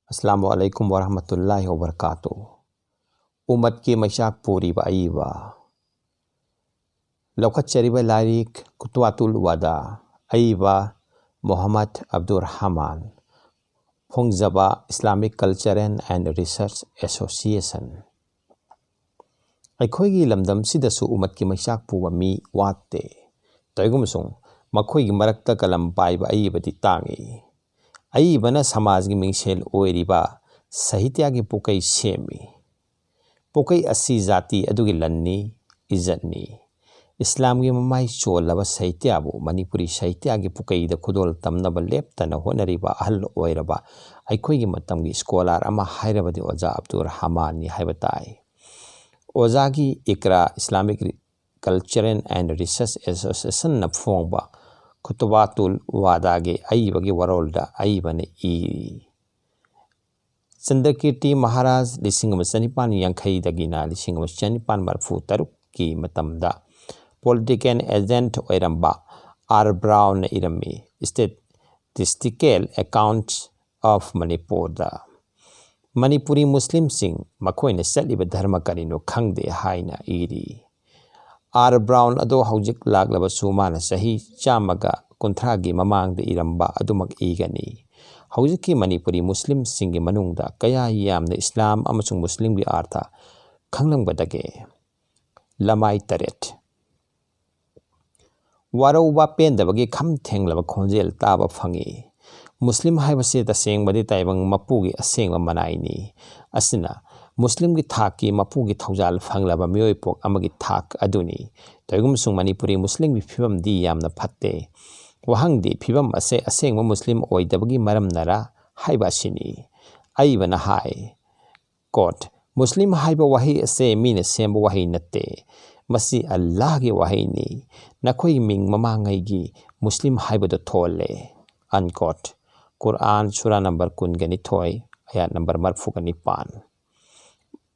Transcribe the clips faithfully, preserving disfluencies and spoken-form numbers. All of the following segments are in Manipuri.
ꯑꯁꯂꯥꯃꯨ ꯑꯂꯥꯏꯀꯨꯝ ꯋꯥꯔꯍꯃꯇꯨꯜꯂꯥꯍꯤ ꯋꯥꯕꯔꯀꯥꯇꯨ꯫ ꯎꯃꯠꯀꯤ ꯃꯩꯆꯥꯛ ꯄꯨꯔꯤꯕ ꯑꯏꯕ꯫ ꯂꯧꯈꯠꯆꯔꯤꯕ ꯂꯥꯏꯔꯤꯛ ꯈꯨꯇ꯭ꯋꯥꯇꯨꯜ ꯋꯥꯗꯥ, ꯑꯏꯕ Mohammad Abdur Rahman, ꯐꯣꯡꯖꯕ Islamic Culture and Research Association꯫ ꯑꯩꯈꯣꯏꯒꯤ ꯂꯝꯗꯝꯁꯤꯗꯁꯨ ꯎꯃꯠꯀꯤ ꯃꯩꯆꯥꯛ ꯄꯨꯕ ꯃꯤ ꯋꯥꯠꯇꯦ꯫ ꯇꯧꯏꯒꯨꯝꯕꯁꯨꯡ ꯃꯈꯣꯏꯒꯤ ꯃꯔꯛꯇ ꯀꯂꯝ ꯄꯥꯏꯕ ꯑꯏꯕꯗꯤ ꯇꯥꯡꯏ꯫ ꯑꯏꯕꯅ ꯁꯃꯥꯖꯒꯤ ꯃꯤꯡꯁꯦꯜ ꯑꯣꯏꯔꯤꯕ ꯁꯥꯍꯤꯇ꯭ꯌꯒꯤ ꯄꯨꯀꯩ ꯁꯦꯝꯃꯤ꯫ ꯄꯨꯀꯩ ꯑꯁꯤ ꯖꯥꯇꯤ ꯑꯗꯨꯒꯤ ꯂꯟꯅꯤ, ꯏꯖꯠꯅꯤ꯫ ꯏꯁꯂꯥꯝꯒꯤ ꯃꯃꯥꯏ ꯆꯣꯜꯂꯕ ꯁꯥꯍꯤꯇ꯭ꯌꯕꯨ ꯃꯅꯤꯄꯨꯔꯤ ꯁꯥꯍꯤꯇ꯭ꯌꯒꯤ ꯄꯨꯀꯩꯗ ꯈꯨꯗꯣꯜ ꯇꯝꯅꯕ ꯂꯦꯞꯇꯅ ꯍꯣꯠꯅꯔꯤꯕ ꯑꯍꯜ ꯑꯣꯏꯔꯕ ꯑꯩꯈꯣꯏꯒꯤ ꯃꯇꯝꯒꯤ scholar ꯑꯃ ꯍꯥꯏꯔꯕꯗꯤ ꯑꯣꯖꯥ ꯑꯕꯗꯨꯔ ꯔꯍꯃꯥꯟꯅꯤ ꯍꯥꯏꯕ ꯇꯥꯏ꯫ ꯑꯣꯖꯥꯒꯤ ꯏꯀ꯭ꯔꯥ Islamic Culture and Research Associationꯅ ꯐꯣꯡꯕ ꯈꯨꯇꯨꯕꯥꯇꯨꯜ ꯋꯥꯗꯥꯒꯤ ꯑꯏꯕꯒꯤ ꯋꯥꯔꯣꯜꯗ ꯑꯏꯕꯅ ꯏꯔꯤ, ꯆꯟꯗ꯭ꯔꯀꯤꯔꯇꯤ ꯃꯍꯥꯔꯥꯖ ꯂꯤꯁꯤꯡ ꯑꯃ ꯆꯅꯤꯄꯥꯟ ꯌꯥꯡꯈꯩꯗꯒꯤꯅ ꯂꯤꯁꯤꯡ ꯑꯃ ꯆꯅꯤꯄꯥꯟ ꯃꯔꯤꯐꯨ ꯇꯔꯨꯛꯀꯤ ꯃꯇꯝꯗ political agent ꯑꯣꯏꯔꯝꯕ ꯑꯥꯔ ꯕ꯭ꯔꯥꯎꯟꯅ ꯏꯔꯝꯃꯤ, Statistical Accounts of ꯃꯅꯤꯄꯨꯔꯗ꯫ ꯃꯅꯤꯄꯨꯔꯤ ꯃꯨꯁꯂꯤꯝꯁꯤꯡ ꯃꯈꯣꯏꯅ ꯆꯠꯂꯤꯕ ꯙꯔꯃ ꯀꯔꯤꯅꯣ ꯈꯪꯗꯦ ꯍꯥꯏꯅ ꯏꯔꯤ꯫ ꯑꯥꯔ ꯕ꯭ꯔꯥꯎꯟ ꯑꯗꯣ ꯍꯧꯖꯤꯛ ꯂꯥꯛꯂꯕꯁꯨ ꯃꯥꯅ ꯆꯍꯤ ꯆꯥꯝꯃꯒ ꯀꯨꯟꯊ꯭ꯔꯥꯒꯤ ꯃꯃꯥꯡꯗ ꯏꯔꯝꯕ ꯑꯗꯨꯃꯛ ꯏꯒꯅꯤ꯫ ꯍꯧꯖꯤꯛꯀꯤ ꯃꯅꯤꯄꯨꯔꯤ ꯃꯨꯁꯂꯤꯝꯁꯤꯡꯒꯤ ꯃꯅꯨꯡꯗ ꯀꯌꯥ ꯌꯥꯝꯅ ꯏꯁꯂꯥꯝ ꯑꯃꯁꯨꯡ ꯃꯨꯁꯂꯤꯝꯒꯤ ꯑꯥꯔꯊ ꯈꯪꯂꯝꯒꯗꯒꯦ? ꯂꯃꯥꯏ ꯇꯔꯦꯠ꯫ ꯋꯥꯔꯧꯕ ꯄꯦꯟꯗꯕꯒꯤ ꯈꯝ ꯊꯦꯡꯂꯕ ꯈꯣꯟꯖꯦꯜ ꯇꯥꯕ ꯐꯪꯏ꯫ ꯃꯨꯁꯂꯤꯝ ꯍꯥꯏꯕꯁꯤ ꯇꯁꯦꯡꯕꯗꯤ ꯇꯥꯏꯕꯪ ꯃꯄꯨꯒꯤ ꯑꯁꯦꯡꯕ ꯃꯅꯥꯏꯅꯤ꯫ ꯑꯁꯤꯅ ꯃꯨꯁꯂꯤꯝꯒꯤ ꯊꯥꯛꯀꯤ ꯃꯄꯨꯒꯤ ꯊꯧꯖꯥꯜ ꯐꯪꯂꯕ ꯃꯤꯑꯣꯏ ꯄꯣꯛ ꯑꯃꯒꯤ ꯊꯥꯛ ꯑꯗꯨꯅꯤ꯫ ꯇꯧꯏꯒꯨꯝꯕꯁꯨꯡ ꯃꯅꯤꯄꯨꯔꯤ ꯃꯨꯁꯂꯤꯝꯒꯤ ꯐꯤꯕꯝꯗꯤ ꯌꯥꯝꯅ ꯐꯠꯇꯦ꯫ ꯋꯥꯍꯪꯗꯤ ꯐꯤꯕꯝ ꯑꯁꯦ ꯑꯁꯦꯡꯕ ꯃꯨꯁꯂꯤꯝ ꯑꯣꯏꯗꯕꯒꯤ ꯃꯔꯝꯅꯔꯥ ꯍꯥꯏꯕ ꯑꯁꯤꯅꯤ꯫ ꯑꯏꯕꯅ ꯍꯥꯏ, quote, "ꯃꯨꯁꯂꯤꯝ ꯍꯥꯏꯕ ꯋꯥꯍꯩ ꯑꯁꯦ ꯃꯤꯅ ꯁꯦꯝꯕ ꯋꯥꯍꯩ ꯅꯠꯇꯦ꯫ ꯃꯁꯤ ꯑꯜꯂꯥꯍꯒꯤ ꯋꯥꯍꯩꯅꯤ꯫ ꯅꯈꯣꯏꯒꯤ ꯃꯤꯡ ꯃꯃꯥꯡꯉꯩꯒꯤ ꯃꯨꯁꯂꯤꯝ ꯍꯥꯏꯕꯗꯨ ꯊꯣꯜꯂꯦ", unquote꯫ ꯀꯨꯔꯥꯟ ꯁꯨꯔꯥ ꯅꯝꯕꯔ ꯀꯨꯟꯒ ꯅꯤꯊꯣꯏ, ꯑꯌꯥꯠ ꯅꯝꯕꯔ ꯃꯔꯤꯐꯨꯒ ꯅꯤꯄꯥꯟ꯫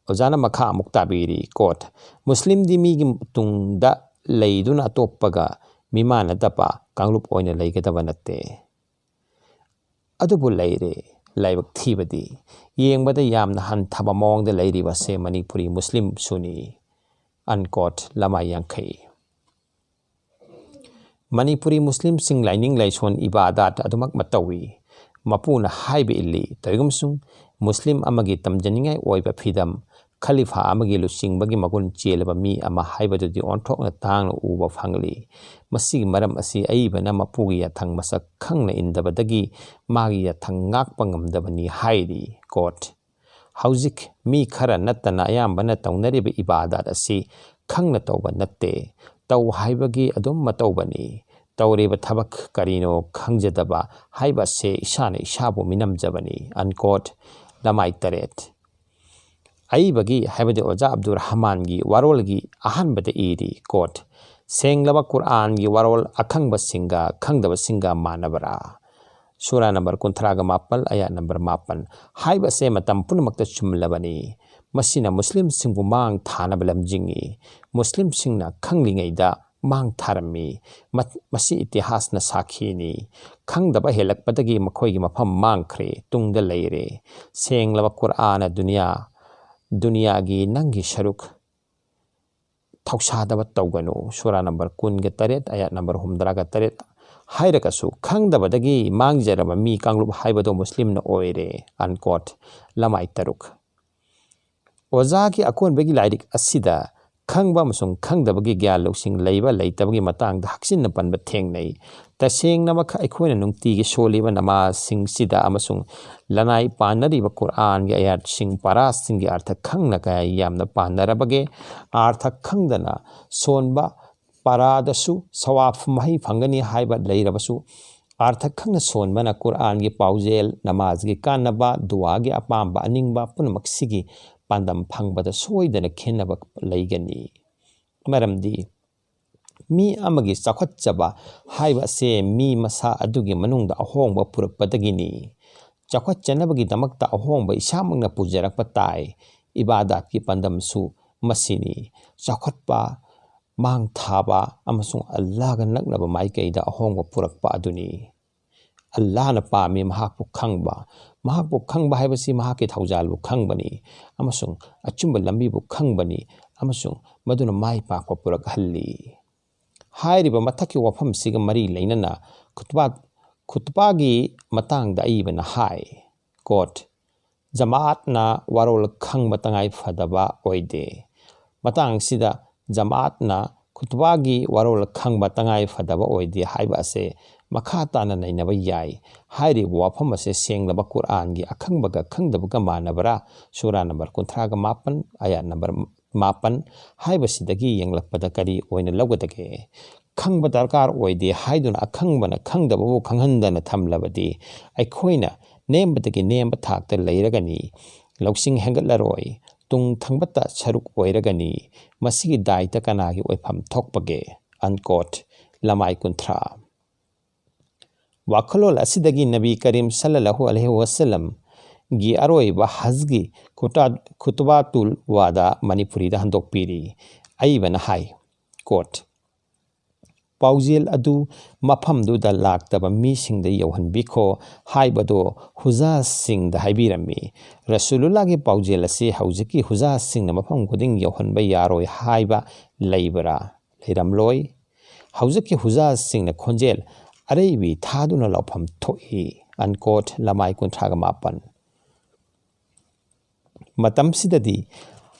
ꯑꯣꯖꯥꯅ ꯃꯈꯥ ꯑꯃꯨꯛ ꯇꯥꯕꯤꯔꯤ, quote, "ꯃꯨꯁꯂꯤꯝꯗꯤ ꯃꯤꯒꯤ ꯇꯨꯡꯗ ꯂꯩꯗꯨꯅ ꯑꯇꯣꯞꯄꯒ ꯃꯤꯃꯥꯟꯅꯗꯕ ꯀꯥꯡꯂꯨꯞ ꯑꯣꯏꯅ ꯂꯩꯒꯗꯕ ꯅꯠꯇꯦ꯫ ꯑꯗꯨꯕꯨ ꯂꯩꯔꯦ, ꯂꯥꯏꯕꯛ ꯊꯤꯕꯗꯤ ꯌꯦꯡꯕꯗ ꯌꯥꯝꯅ ꯍꯟꯊꯕ ꯃꯑꯣꯡꯗ ꯂꯩꯔꯤꯕꯁꯦ ꯃꯅꯤꯄꯨꯔꯤ ꯃꯨꯁꯂꯤꯝꯁꯨꯅꯤ꯫ Unquote, ꯂꯃꯥꯏ ꯌꯥꯡꯈꯩ꯫ ꯃꯅꯤꯄꯨꯔꯤ ꯃꯨꯁꯂꯤꯝꯁꯤꯡ ꯂꯥꯏꯅꯤꯡ ꯂꯥꯏꯁꯣꯟ ꯏꯕꯥꯗꯥꯠ ꯑꯗꯨꯃꯛ ꯃꯇꯧꯏ꯫ ꯃꯄꯨꯅ ꯍꯥꯏꯕ ꯏꯜꯂꯤ꯫ ꯇꯧꯏꯒꯨꯝꯁꯨꯡ ꯃꯨꯁꯂꯤꯝ ꯑꯃꯒꯤ ꯇꯝꯖꯅꯤꯡꯉꯥꯏ ꯑꯣꯏꯕ ꯐꯤꯗꯝ, ꯈꯂꯤꯐꯥ ꯑꯃꯒꯤ ꯂꯨꯆꯤꯡꯕꯒꯤ ꯃꯒꯨꯟ ꯆꯦꯜꯂꯕ ꯃꯤ ꯑꯃ ꯍꯥꯏꯕꯗꯨꯗꯤ ꯑꯣꯟꯊꯣꯛꯅ ꯇꯥꯡꯅ ꯎꯕ ꯐꯪꯂꯤ꯫ ꯃꯁꯤꯒꯤ ꯃꯔꯝ ꯑꯁꯤ ꯑꯏꯕꯅ ꯃꯄꯨꯒꯤ ꯌꯥꯊꯪ ꯃꯁꯛ ꯈꯪꯅ ꯏꯟꯗꯕꯗꯒꯤ ꯃꯥꯒꯤ ꯌꯥꯊꯪ ꯉꯥꯛꯄ ꯉꯝꯗꯕꯅꯤ ꯍꯥꯏꯔꯤ꯫ Quote, ꯍꯧꯖꯤꯛ ꯃꯤ ꯈꯔ ꯅꯠꯇꯅ ꯑꯌꯥꯝꯕꯅ ꯇꯧꯅꯔꯤꯕ ꯏꯕꯥꯗꯥꯠ ꯑꯁꯤ ꯈꯪꯅ ꯇꯧꯕ ꯅꯠꯇꯦ꯫ ꯇꯧ ꯍꯥꯏꯕꯒꯤ ꯑꯗꯨꯝ ꯃꯇꯧꯕꯅꯤ꯫ ꯇꯧꯔꯤꯕ ꯊꯕꯛ ꯀꯔꯤꯅꯣ ꯈꯪꯖꯗꯕ ꯍꯥꯏꯕ ꯑꯁꯦ ꯏꯁꯥꯅ ꯏꯁꯥꯕꯨ ꯃꯤꯅꯝꯖꯕꯅꯤ꯫ Unquote, ꯂꯃꯥꯏ ꯇꯔꯦꯠ꯫ ꯑꯏꯕꯒꯤ ꯍꯥꯏꯕꯗꯤ ꯑꯣꯖꯥ ꯑꯕꯗꯨꯔ ꯔꯍꯃꯥꯟꯒꯤ ꯋꯥꯔꯣꯜꯒꯤ ꯑꯍꯥꯟꯕꯗ ꯏꯔꯤ꯫ Quote, ꯁꯦꯡꯂꯕ ꯀꯨꯔꯑꯥꯟꯒꯤ ꯋꯥꯔꯣꯜ ꯑꯈꯪꯕꯁꯤꯡꯒ ꯈꯪꯗꯕꯁꯤꯡꯒ ꯃꯥꯟꯅꯕ꯭ꯔꯥ? ꯁꯨꯔꯥ ꯅꯝꯕꯔ ꯀꯨꯟꯊ꯭ꯔꯥꯒ ꯃꯥꯄꯜ, ꯑꯌꯥꯠ ꯅꯝꯕꯔ ꯃꯥꯄꯜ꯫ ꯍꯥꯏꯕ ꯑꯁꯦ ꯃꯇꯝ ꯄꯨꯝꯅꯃꯛꯇ ꯆꯨꯝꯂꯕꯅꯤ꯫ ꯃꯁꯤꯅ ꯃꯨꯁꯂꯤꯝꯁꯤꯡꯕꯨ ꯃꯥꯡ ꯊꯥꯅꯕ ꯂꯝꯖꯤꯡꯏ꯫ ꯃꯨꯁꯂꯤꯝꯁꯤꯡꯅ ꯈꯪꯂꯤꯉꯩꯗ ꯃꯥꯡ ꯊꯥꯔꯝꯃꯤ꯫ ꯃ-, ꯃꯁꯤ ꯏꯇꯤꯍꯥꯁꯅ ꯁꯥꯈꯤꯅꯤ꯫ ꯈꯪꯗꯕ ꯍꯦꯜꯂꯛꯄꯗꯒꯤ ꯃꯈꯣꯏꯒꯤ ꯃꯐꯝ ꯃꯥꯡꯈ꯭ꯔꯦ, ꯇꯨꯡꯗ ꯂꯩꯔꯦ꯫ ꯁꯦꯡꯂꯕ ꯀꯨꯔꯑꯥꯟꯅ ꯗꯨꯅꯤꯌꯥ, ꯗꯨꯅꯤꯌꯥꯒꯤ ꯅꯪꯒꯤ ꯁꯔꯨꯛ ꯊꯧꯁꯥꯗꯕ ꯇꯧꯒꯅꯨ꯫ ꯁꯨꯔꯥ ꯅꯝꯕꯔ ꯀꯨꯟꯒ ꯇꯔꯦꯠ, ꯑꯌꯥꯠ ꯅꯝꯕꯔ ꯍꯨꯝꯗ꯭ꯔꯥꯒ ꯇꯔꯦꯠ꯫ ꯍꯥꯏꯔꯒꯁꯨ ꯈꯪꯗꯕꯗꯒꯤ ꯃꯥꯡꯖꯔꯕ ꯃꯤ ꯀꯥꯡꯂꯨꯞ ꯍꯥꯏꯕꯗꯣ ꯃꯨꯁꯂꯤꯝꯅ ꯑꯣꯏꯔꯦ꯫ Unquote, ꯂꯃꯥꯏ ꯇꯔꯨꯛ꯫ ꯑꯣꯖꯥꯒꯤ ꯑꯀꯣꯟꯕꯒꯤ ꯂꯥꯏꯔꯤꯛ ꯑꯁꯤꯗ ꯈꯪꯕ ꯑꯃꯁꯨꯡ ꯈꯪꯗꯕꯒꯤ ꯒ꯭ꯌꯥꯟ ꯂꯧꯁꯤꯡ ꯂꯩꯕ ꯂꯩꯇꯕꯒꯤ ꯃꯇꯥꯡꯗ ꯍꯛꯆꯤꯟꯅ ꯄꯟꯕ ꯊꯦꯡꯅꯩ꯫ ꯇꯁꯦꯡꯅꯃꯛ ꯑꯩꯈꯣꯏꯅ ꯅꯨꯡꯇꯤꯒꯤ ꯁꯣꯜꯂꯤꯕ ꯅꯃꯥꯖꯁꯤꯡꯁꯤꯗ ꯑꯃꯁꯨꯡ ꯂꯅꯥꯏ ꯄꯥꯟꯅꯔꯤꯕ ꯀꯨꯔꯑꯥꯟꯒꯤ ꯑꯌꯥꯠꯁꯤꯡ, ꯄꯔꯥꯁꯤꯡꯒꯤ ꯑꯔꯊ ꯈꯪꯅ ꯀꯌꯥ ꯌꯥꯝꯅ ꯄꯥꯟꯅꯔꯕꯒꯦ? ꯑꯔꯊ ꯈꯪꯗꯅ ꯁꯣꯟꯕ ꯄꯔꯥꯗꯁꯨ ꯁꯋꯥꯐ ꯃꯍꯩ ꯐꯪꯒꯅꯤ ꯍꯥꯏꯕ ꯂꯩꯔꯕꯁꯨ, ꯑꯔꯊ ꯈꯪꯅ ꯁꯣꯟꯕꯅ ꯀꯨꯔꯑꯥꯟꯒꯤ ꯄꯥꯎꯖꯦꯜ, ꯅꯃꯥꯖꯒꯤ ꯀꯥꯟꯅꯕ, ꯗꯨꯋꯥꯒꯤ ꯑꯄꯥꯝꯕ ꯑꯅꯤꯡꯕ ꯄꯨꯝꯅꯃꯛꯁꯤꯒꯤ ꯄꯥꯟꯗꯝ ꯐꯪꯕꯗ ꯁꯣꯏꯗꯅ ꯈꯦꯟꯅꯕ ꯂꯩꯒꯅꯤ꯫ ꯃꯔꯝꯗꯤ ꯃꯤ ꯑꯃꯒꯤ ꯆꯥꯎꯈꯠꯆꯕ ꯍꯥꯏꯕ ꯑꯁꯦ ꯃꯤ ꯃꯁꯥ ꯑꯗꯨꯒꯤ ꯃꯅꯨꯡꯗ ꯑꯍꯣꯡꯕ ꯄꯨꯔꯛꯄꯗꯒꯤꯅꯤ꯫ ꯆꯥꯎꯈꯠꯆꯅꯕꯒꯤꯗꯃꯛꯇ ꯑꯍꯣꯡꯕ ꯏꯁꯥꯃꯛꯅ ꯄꯨꯖꯔꯛꯄ ꯇꯥꯏ꯫ ꯏꯕꯥꯗꯥꯠꯀꯤ ꯄꯥꯟꯗꯝꯁꯨ ꯃꯁꯤꯅꯤ꯫ ꯆꯥꯎꯈꯠꯄ, ꯃꯥꯡ ꯊꯥꯕ ꯑꯃꯁꯨꯡ ꯑꯜꯂꯥꯍꯒ ꯅꯛꯅꯕ ꯃꯥꯏꯀꯩꯗ ꯑꯍꯣꯡꯕ ꯄꯨꯔꯛꯄ ꯑꯗꯨꯅꯤ꯫ ꯑꯜꯂꯥꯍꯅ ꯄꯥꯝꯃꯤ ꯃꯍꯥꯛꯄꯨ ꯈꯪꯕ꯫ ꯃꯍꯥꯛꯄꯨ ꯈꯪꯕ ꯍꯥꯏꯕꯁꯤ ꯃꯍꯥꯛꯀꯤ ꯊꯧꯖꯥꯜꯕꯨ ꯈꯪꯕꯅꯤ ꯑꯃꯁꯨꯡ ꯑꯆꯨꯝꯕ ꯂꯝꯕꯤꯕꯨ ꯈꯪꯕꯅꯤ, ꯑꯃꯁꯨꯡ ꯃꯗꯨꯅ ꯃꯥꯏ ꯄꯥꯛꯄ ꯄꯨꯔꯛꯍꯜꯂꯤ꯫ ꯍꯥꯏꯔꯤꯕ ꯃꯊꯛꯀꯤ ꯋꯥꯐꯝꯁꯤꯒ ꯃꯔꯤ ꯂꯩꯅꯅ ꯈꯨꯠꯕꯥ, ꯈꯨꯠꯕꯥꯒꯤ ꯃꯇꯥꯡꯗ ꯑꯏꯕꯅ ꯍꯥꯏ, ꯀꯣꯠ, "ꯖꯃꯥꯠꯅ ꯋꯥꯔꯣꯜ ꯈꯪꯕ ꯇꯉꯥꯏ ꯐꯗꯕ ꯑꯣꯏꯗꯦ"꯫ ꯃꯇꯥꯡꯁꯤꯗ ꯖꯃꯥꯠꯅ ꯈꯨꯠꯕꯥꯒꯤ ꯋꯥꯔꯣꯜ ꯈꯪꯕ ꯇꯉꯥꯏ ꯐꯗꯕ ꯑꯣꯏꯗꯦ ꯍꯥꯏꯕ ꯑꯁꯦ ꯃꯈꯥ ꯇꯥꯅ ꯅꯩꯅꯕ ꯌꯥꯏ꯫ ꯍꯥꯏꯔꯤꯕ ꯋꯥꯐꯝ ꯑꯁꯦ ꯁꯦꯡꯂꯕ ꯀꯨꯔꯥꯟꯒꯤ ꯑꯈꯪꯕꯒ ꯈꯪꯗꯕꯒ ꯃꯥꯟꯅꯕ꯭ꯔꯥ? ꯁꯨꯔꯥ ꯅꯝꯕꯔ ꯀꯨꯟꯊ꯭ꯔꯥꯒ ꯃꯥꯄꯟ, ꯑꯌꯥꯠ ꯅꯝꯕꯔ ꯃꯥꯄꯟ ꯍꯥꯏꯕꯁꯤꯗꯒꯤ ꯌꯦꯡꯂꯛꯄꯗ ꯀꯔꯤ ꯑꯣꯏꯅ ꯂꯧꯒꯗꯒꯦ? ꯈꯪꯕ ꯗꯔꯀꯥꯔ ꯑꯣꯏꯗꯦ ꯍꯥꯏꯗꯨꯅ ꯑꯈꯪꯕꯅ ꯈꯪꯗꯕꯕꯨ ꯈꯪꯍꯟꯗꯅ ꯊꯝꯂꯕꯗꯤ ꯑꯩꯈꯣꯏꯅ ꯅꯦꯝꯕꯗꯒꯤ ꯅꯦꯝꯕ ꯊꯥꯛꯇ ꯂꯩꯔꯒꯅꯤ꯫ ꯂꯧꯁꯤꯡ ꯍꯦꯟꯒꯠꯂꯔꯣꯏ꯫ ꯇꯨꯡ ꯊꯪꯕꯇ ꯁꯔꯨꯛ ꯑꯣꯏꯔꯒꯅꯤ꯫ ꯃꯁꯤꯒꯤ ꯗꯥꯏꯇ ꯀꯅꯥꯒꯤ ꯑꯣꯏꯐꯝ ꯊꯣꯛꯄꯒꯦ? ꯑꯟꯀꯣꯠ, ꯂꯃꯥꯏ ꯀꯨꯟꯊ꯭ꯔꯥ꯫ ꯋꯥꯈꯜꯂꯣꯟ ꯑꯁꯤꯗꯒꯤ ꯅꯕꯤ ꯀꯔꯤꯝ ꯁꯜꯂꯜꯂꯥꯍꯨ ꯑꯂꯩꯍꯤ ꯋꯥꯁꯜꯂꯝꯒꯤ ꯑꯔꯣꯏꯕ ꯍꯖꯒꯤ ꯈꯨꯇꯥ-, ꯈꯨꯇꯨꯕꯥꯇꯨꯜ ꯋꯥꯗꯥ ꯃꯅꯤꯄꯨꯔꯤꯗ ꯍꯟꯗꯣꯛꯄꯤꯔꯤ꯫ ꯑꯏꯕꯅ ꯍꯥꯏ, ꯀꯣꯠ, "ꯄꯥꯎꯖꯦꯜ ꯑꯗꯨ ꯃꯐꯝꯗꯨꯗ ꯂꯥꯛꯇꯕ ꯃꯤꯁꯤꯡꯗ ꯌꯧꯍꯟꯕꯤꯈꯣ" ꯍꯥꯏꯕꯗꯣ ꯍꯨꯖꯥꯖꯁꯤꯡꯗ ꯍꯥꯏꯕꯤꯔꯝꯃꯤ꯫ ꯔꯁꯨꯂꯨꯜꯂꯥꯒꯤ ꯄꯥꯎꯖꯦꯜ ꯑꯁꯤ ꯍꯧꯖꯤꯛꯀꯤ ꯍꯨꯖꯥꯖꯁꯤꯡꯅ ꯃꯐꯝ ꯈꯨꯗꯤꯡ ꯌꯧꯍꯟꯕ ꯌꯥꯔꯣꯏ ꯍꯥꯏꯕ ꯂꯩꯕꯔꯥ? ꯂꯩꯔꯝꯂꯣꯏ꯫ ꯍꯧꯖꯤꯛꯀꯤ ꯍꯨꯖꯥꯖꯁꯤꯡꯅ ꯈꯣꯟꯖꯦꯜ ꯑꯔꯩꯕꯤ ꯊꯥꯗꯨꯅ ꯂꯥꯎꯐꯝ ꯊꯣꯛꯏ꯫ ꯑꯟꯀꯣꯠ, ꯂꯃꯥꯏ ꯀꯨꯟꯊ꯭ꯔꯥꯒ ꯃꯥꯄꯟ꯫ ꯃꯇꯝꯁꯤꯗꯗꯤ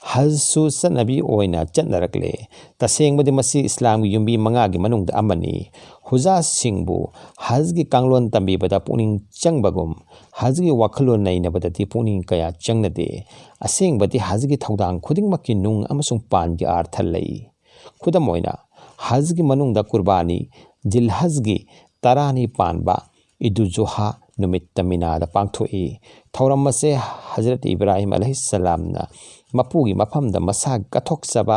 ꯍꯖꯁꯨ ꯆꯠꯅꯕꯤ ꯑꯣꯏꯅ ꯆꯠꯅꯔꯛꯂꯦ꯫ ꯇꯁꯦꯡꯕꯗꯤ ꯃꯁꯤ ꯏꯁꯂꯥꯝꯒꯤ ꯌꯨꯝꯕꯤ ꯃꯉꯥꯒꯤ ꯃꯅꯨꯡꯗ ꯑꯃꯅꯤ꯫ ꯍꯨꯖꯥꯖꯁꯤꯡꯕꯨ ꯍꯖꯒꯤ ꯀꯥꯡꯂꯣꯟ ꯇꯝꯕꯤꯕꯗ ꯄꯨꯛꯅꯤꯡ ꯆꯪꯕꯒꯨꯝ, ꯍꯖꯒꯤ ꯋꯥꯈꯜꯂꯣꯟ ꯅꯩꯅꯕꯗꯗꯤ ꯄꯨꯛꯅꯤꯡ ꯀꯌꯥ ꯆꯪꯅꯗꯦ꯫ ꯑꯁꯦꯡꯕꯗꯤ ꯍꯖꯒꯤ ꯊꯧꯗꯥꯡ ꯈꯨꯗꯤꯡꯃꯛꯀꯤ ꯅꯨꯡ ꯑꯃꯁꯨꯡ ꯄꯥꯟꯒꯤ ꯑꯥꯔꯊ ꯂꯩ꯫ ꯈꯨꯗꯝ ꯑꯣꯏꯅ, ꯍꯖꯒꯤ ꯃꯅꯨꯡꯗ ꯀꯨꯔꯕꯥꯅꯤ, ꯖꯤꯜꯍꯖꯒꯤ ꯇꯔꯥꯅꯤ ꯄꯥꯟꯕ ꯏꯗꯨ ꯖꯨꯍꯥ ꯅꯨꯃꯤꯠꯇ ꯃꯤꯅꯥꯗ ꯄꯥꯡꯊꯣꯛꯏ꯫ ꯊꯧꯔꯝ ꯑꯁꯦ ꯍꯖꯔꯠ ꯏꯕ꯭ꯔꯥꯍꯤꯝ ꯑꯂꯩꯍꯤꯁꯂꯥꯝꯅ ꯃꯄꯨꯒꯤ ꯃꯐꯝꯗ ꯃꯁꯥ ꯀꯠꯊꯣꯛꯆꯕ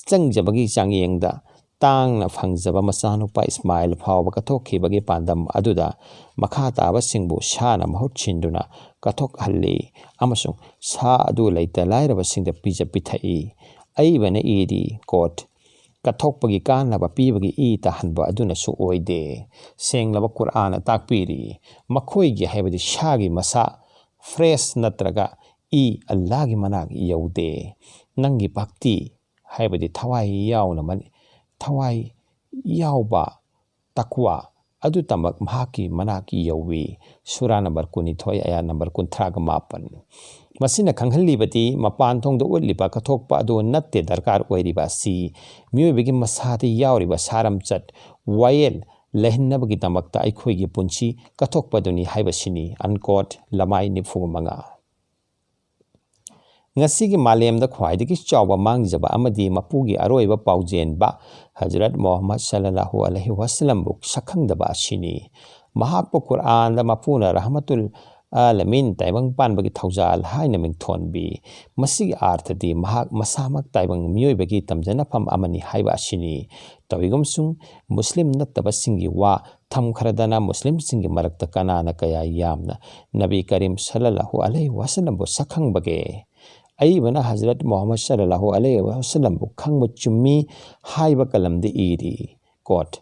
ꯆꯪꯖꯕꯒꯤ ꯆꯥꯡꯌꯦꯡꯗ ꯇꯥꯡꯅ ꯐꯪꯖꯕ ꯃꯆꯥꯅꯨꯄꯥ ꯏꯁꯃꯥꯏꯜ ꯐꯥꯎꯕ ꯀꯠꯊꯣꯛꯈꯤꯕꯒꯤ ꯄꯥꯟꯗꯝ ꯑꯗꯨꯗ ꯃꯈꯥ ꯇꯥꯕꯁꯤꯡꯕꯨ ꯁꯥꯅ ꯃꯍꯨꯠ ꯁꯤꯟꯗꯨꯅ ꯀꯠꯊꯣꯛꯍꯜꯂꯤ ꯑꯃꯁꯨꯡ ꯁꯥ ꯑꯗꯨ ꯂꯩꯇ ꯂꯥꯏꯔꯕꯁꯤꯡꯗ ꯄꯤꯖ ꯄꯤꯊꯛꯏ꯫ ꯑꯏꯕꯅ ꯏꯔꯤ, ꯀꯣꯠ, ꯀꯠꯊꯣꯛꯄꯒꯤ ꯀꯥꯟꯅꯕ ꯄꯤꯕꯒꯤ ꯏ ꯇꯥꯍꯟꯕ ꯑꯗꯨꯅꯁꯨ ꯑꯣꯏꯗꯦ꯫ ꯁꯦꯡꯂꯕ ꯀꯨꯔꯥꯟꯅ ꯇꯥꯛꯄꯤꯔꯤ, ꯃꯈꯣꯏꯒꯤ, ꯍꯥꯏꯕꯗꯤ ꯁꯥꯒꯤ ꯃꯁꯥ, ꯐ꯭ꯂꯦꯁ ꯅꯠꯇ꯭ꯔꯒ ꯏ, ꯑꯜꯂꯥꯍꯒꯤ ꯃꯅꯥꯛ ꯌꯧꯗꯦ꯫ ꯅꯪꯒꯤ ꯚꯛꯇꯤ, ꯍꯥꯏꯕꯗꯤ ꯊꯋꯥꯏ ꯌꯥꯎꯅ ꯃꯅꯤ-, ꯊꯋꯥꯏ ꯌꯥꯎꯕ ꯇꯛꯋꯥ ꯑꯗꯨꯇꯃꯛ ꯃꯍꯥꯛꯀꯤ ꯃꯅꯥꯛ ꯌꯧꯏ꯫ ꯁꯨꯔꯥ ꯅꯝꯕꯔ ꯀꯨꯟꯅꯤꯊꯣꯏ, ꯑꯌꯥ ꯅꯝꯕꯔ ꯀꯨꯟꯊ꯭ꯔꯥꯒ ꯃꯥꯄꯟ꯫ ꯃꯁꯤꯅ ꯈꯪꯍꯜꯂꯤꯕꯗꯤ ꯃꯄꯥꯟ ꯊꯣꯡꯗ ꯎꯠꯂꯤꯕ ꯀꯠꯊꯣꯛꯄ ꯑꯗꯨ ꯅꯠꯇꯦ ꯗꯔꯀꯥꯔ ꯑꯣꯏꯔꯤꯕ ꯑꯁꯤ, ꯃꯤꯑꯣꯏꯕꯒꯤ ꯃꯁꯥꯗ ꯌꯥꯎꯔꯤꯕ ꯁꯥꯔꯝꯆꯠ, ꯋꯥꯌꯦꯜ ꯂꯩꯍꯟꯅꯕꯒꯤꯗꯃꯛꯇ ꯑꯩꯈꯣꯏꯒꯤ ꯄꯨꯟꯁꯤ ꯀꯠꯊꯣꯛꯄꯗꯨꯅꯤ ꯍꯥꯏꯕꯁꯤꯅꯤ꯫ ꯑꯟꯀꯣꯠ, ꯂꯃꯥꯏ ꯅꯤꯐꯨ ꯃꯉꯥ꯫ ꯉꯁꯤꯒꯤ ꯃꯥꯂꯦꯝꯗ ꯈ꯭ꯋꯥꯏꯗꯒꯤ ꯆꯥꯎꯕ ꯃꯥꯡꯖꯕ ꯑꯃꯗꯤ ꯃꯄꯨꯒꯤ ꯑꯔꯣꯏꯕ ꯄꯥꯎꯖꯦꯟꯕ ꯍꯖꯔꯠ ꯃꯣꯍꯝꯃꯗ ꯁꯜꯂꯜꯂꯥꯍꯨ ꯑꯂꯩꯍꯤ ꯋꯥꯁꯂꯝꯕꯨ ꯁꯛꯈꯪꯗꯕ ꯑꯁꯤꯅꯤ꯫ ꯃꯍꯥꯛꯄꯨ ꯀꯨꯔꯥꯟꯗ ꯃꯄꯨꯅ ꯔꯍꯃꯇꯨꯜ ꯑꯥꯂꯃꯤꯟ, ꯇꯥꯏꯕꯪ ꯄꯥꯟꯕꯒꯤ ꯊꯧꯖꯥꯜ ꯍꯥꯏꯅ ꯃꯤꯡꯊꯣꯟꯕꯤ꯫ ꯃꯁꯤꯒꯤ ꯑꯥꯔꯊꯗꯤ ꯃꯍꯥꯛ ꯃꯁꯥꯃꯛ ꯇꯥꯏꯕꯪ ꯃꯤꯑꯣꯏꯕꯒꯤ ꯇꯝꯖꯅꯐꯝ ꯑꯃꯅꯤ ꯍꯥꯏꯕ ꯑꯁꯤꯅꯤ꯫ ꯇꯧꯏꯒꯨꯝꯁꯨꯡ, ꯃꯨꯁꯂꯤꯝ ꯅꯠꯇꯕꯁꯤꯡꯒꯤ ꯋꯥ ꯊꯝꯈ꯭ꯔꯗꯅ ꯃꯨꯁꯂꯤꯝꯁꯤꯡꯒꯤ ꯃꯔꯛꯇ ꯀꯅꯥꯅ ꯀꯌꯥ ꯌꯥꯝꯅ ꯅꯕꯤ ꯀꯔꯤꯝ ꯁꯜꯂꯜꯂꯥꯍꯨ ꯑꯂꯩꯍꯤ ꯋꯥꯁꯂꯝꯕꯨ ꯁꯛꯈꯪꯕꯒꯦ? ꯑꯏꯕꯅ ꯍꯖꯔꯠ ꯃꯣꯍꯝꯃꯗ ꯁꯜꯂꯜꯂꯥꯍꯨ ꯑꯂꯩꯍꯤ ꯋꯥꯁꯂꯝꯕꯨ ꯈꯪꯕ ꯆꯨꯝꯃꯤ ꯍꯥꯏꯕ ꯀꯂꯝꯗ ꯏꯔꯤ꯫ ꯀꯣꯠ,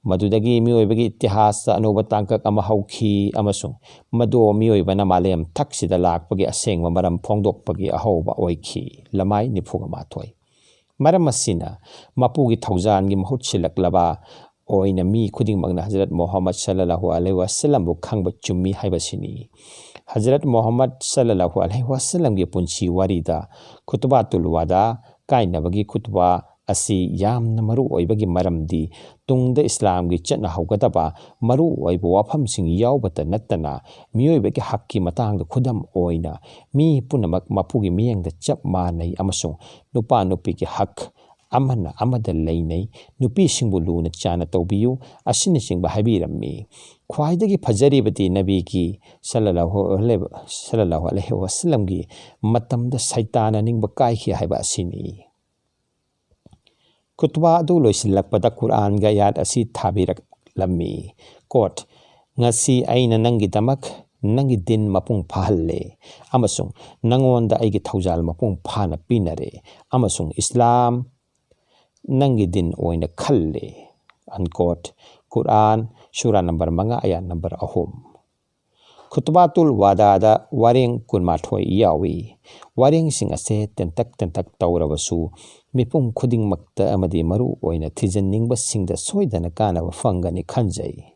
ꯃꯗꯨꯗꯒꯤ ꯃꯤꯑꯣꯏꯕꯒꯤ ꯏꯇꯤꯍꯥꯁꯇ ꯑꯅꯧꯕ ꯇꯥꯡꯀꯛ ꯑꯃ ꯍꯧꯈꯤ ꯑꯃꯁꯨꯡ ꯃꯗꯨ ꯃꯤꯑꯣꯏꯕꯅ ꯃꯥꯂꯦꯝ ꯊꯛꯁꯤꯗ ꯂꯥꯛꯄꯒꯤ ꯑꯁꯦꯡꯕ ꯃꯔꯝ ꯐꯣꯡꯗꯣꯛꯄꯒꯤ ꯑꯍꯧꯕ ꯑꯣꯏꯈꯤ꯫ ꯂꯃꯥꯏ ꯅꯤꯐꯨꯒ ꯃꯥꯊꯣꯏ꯫ ꯃꯔꯝ ꯑꯁꯤꯅ ꯃꯄꯨꯒꯤ ꯊꯧꯖꯥꯜꯒꯤ ꯃꯍꯨꯠ ꯁꯤꯜꯂꯛꯂꯕ ꯑꯣꯏꯅ ꯃꯤ ꯈꯨꯗꯤꯡꯃꯛꯅ ꯍꯖꯔꯠ ꯃꯣꯍꯝꯃꯗ ꯁꯜꯂꯜꯂꯥꯍꯨ ꯑꯂꯩꯍꯤ ꯋꯥꯁꯂꯝꯕꯨ ꯈꯪꯕ ꯆꯨꯝꯃꯤ ꯍꯥꯏꯕꯁꯤꯅꯤ꯫ ꯍꯖꯔꯠ ꯃꯣꯍꯝꯃꯗ ꯁꯜꯂꯜꯂꯥꯍꯨ ꯑꯂꯩꯍꯤ ꯋꯥꯁꯂꯝꯒꯤ ꯄꯨꯟꯁꯤ ꯋꯥꯔꯤꯗ ꯈꯨꯇꯨꯕꯥꯇꯨꯜ ꯋꯥꯗꯥ ꯀꯥꯏꯅꯕꯒꯤ ꯈꯨꯇꯨꯕꯥ ꯑꯁꯤ ꯌꯥꯝꯅ ꯃꯔꯨ ꯑꯣꯏꯕꯒꯤ ꯃꯔꯝꯗꯤ ꯇꯨꯡꯗ ꯏꯁꯂꯥꯝꯒꯤ ꯆꯠꯅꯍꯧꯒꯗꯕ ꯃꯔꯨ ꯑꯣꯏꯕ ꯋꯥꯐꯝꯁꯤꯡ ꯌꯥꯎꯕꯇ ꯅꯠꯇꯅ ꯃꯤꯑꯣꯏꯕꯒꯤ ꯍꯛꯀꯤ ꯃꯇꯥꯡꯗ ꯈꯨꯗꯝ ꯑꯣꯏꯅ ꯃꯤ ꯄꯨꯝꯅꯃꯛ ꯃꯄꯨꯒꯤ ꯃꯤꯠꯌꯦꯡꯗ ꯆꯞ ꯃꯥꯟꯅꯩ ꯑꯃꯁꯨꯡ ꯅꯨꯄꯥ ꯅꯨꯄꯤꯒꯤ ꯍꯛ ꯑꯃꯅ ꯑꯃꯗ ꯂꯩꯅꯩ, ꯅꯨꯄꯤꯁꯤꯡꯕꯨ ꯂꯨꯅ ꯆꯥꯟꯅ ꯇꯧꯕꯤꯌꯨ ꯑꯁꯤꯅꯆꯤꯡꯕ ꯍꯥꯏꯕꯤꯔꯝꯃꯤ꯫ ꯈ꯭ꯋꯥꯏꯗꯒꯤ ꯐꯖꯔꯤꯕꯗꯤ ꯅꯕꯤꯒꯤ ꯁꯜꯂꯜꯂꯥꯍꯨ ꯑꯂꯩꯍꯤ, ꯁꯜꯂꯜꯂꯥꯍꯨ ꯑꯂꯩꯍꯤ ꯋꯥꯁꯂꯝꯒꯤ ꯃꯇꯝꯗ ꯁꯩꯇꯥꯟꯅ ꯅꯤꯡꯕ ꯀꯥꯏꯈꯤ ꯍꯥꯏꯕ ꯑꯁꯤꯅꯤ꯫ ꯈꯨꯇꯕꯥ ꯑꯗꯨ ꯂꯣꯏꯁꯤꯜꯂꯛꯄꯗ ꯀꯨꯔꯥꯟꯒꯤ ꯑꯌꯥꯠ ꯑꯁꯤ ꯊꯥꯕꯤꯔꯛꯂꯝꯃꯤ꯫ ꯀꯣꯠ, "ꯉꯁꯤ ꯑꯩꯅ ꯅꯪꯒꯤꯗꯃꯛ ꯅꯪꯒꯤ ꯗꯤꯟ ꯃꯄꯨꯡ ꯐꯥꯍꯜꯂꯦ ꯑꯃꯁꯨꯡ ꯅꯪꯉꯣꯟꯗ ꯑꯩꯒꯤ ꯊꯧꯖꯥꯜ ꯃꯄꯨꯡ ꯐꯥꯅ ꯄꯤꯅꯔꯦ, ꯑꯃꯁꯨꯡ ꯏꯁꯂꯥꯝ ꯅꯪꯒꯤ ꯗꯤꯟ ꯑꯣꯏꯅ ꯈꯜꯂꯦ꯫ ꯑꯟꯀꯣꯠ꯫ ꯀꯨꯔꯥꯟ, ꯁꯨꯔꯥ ꯅꯝꯕꯔ ꯃꯉꯥ, ꯑꯌꯥꯠ ꯅꯝꯕꯔ ꯑꯍꯨꯝ꯫ ꯈꯨꯇꯕꯥꯇꯨꯜ ꯋꯥꯗꯥꯗ ꯋꯥꯔꯦꯡ ꯀꯨꯟꯃꯥꯊꯣꯏ ꯌꯥꯎꯏ꯫ ꯋꯥꯔꯦꯡꯁꯤꯡ ꯑꯁꯦ ꯇꯦꯟꯇꯛ ꯇꯦꯟꯇꯛ ꯇꯧꯔꯕꯁꯨ ꯃꯤꯄꯨꯝ ꯈꯨꯗꯤꯡꯃꯛꯇ ꯑꯃꯗꯤ ꯃꯔꯨ ꯑꯣꯏꯅ ꯊꯤꯖꯤꯟꯅꯤꯡꯕꯁꯤꯡꯗ ꯁꯣꯏꯗꯅ ꯀꯥꯟꯅꯕ ꯐꯪꯒꯅꯤ ꯈꯟꯖꯩ꯫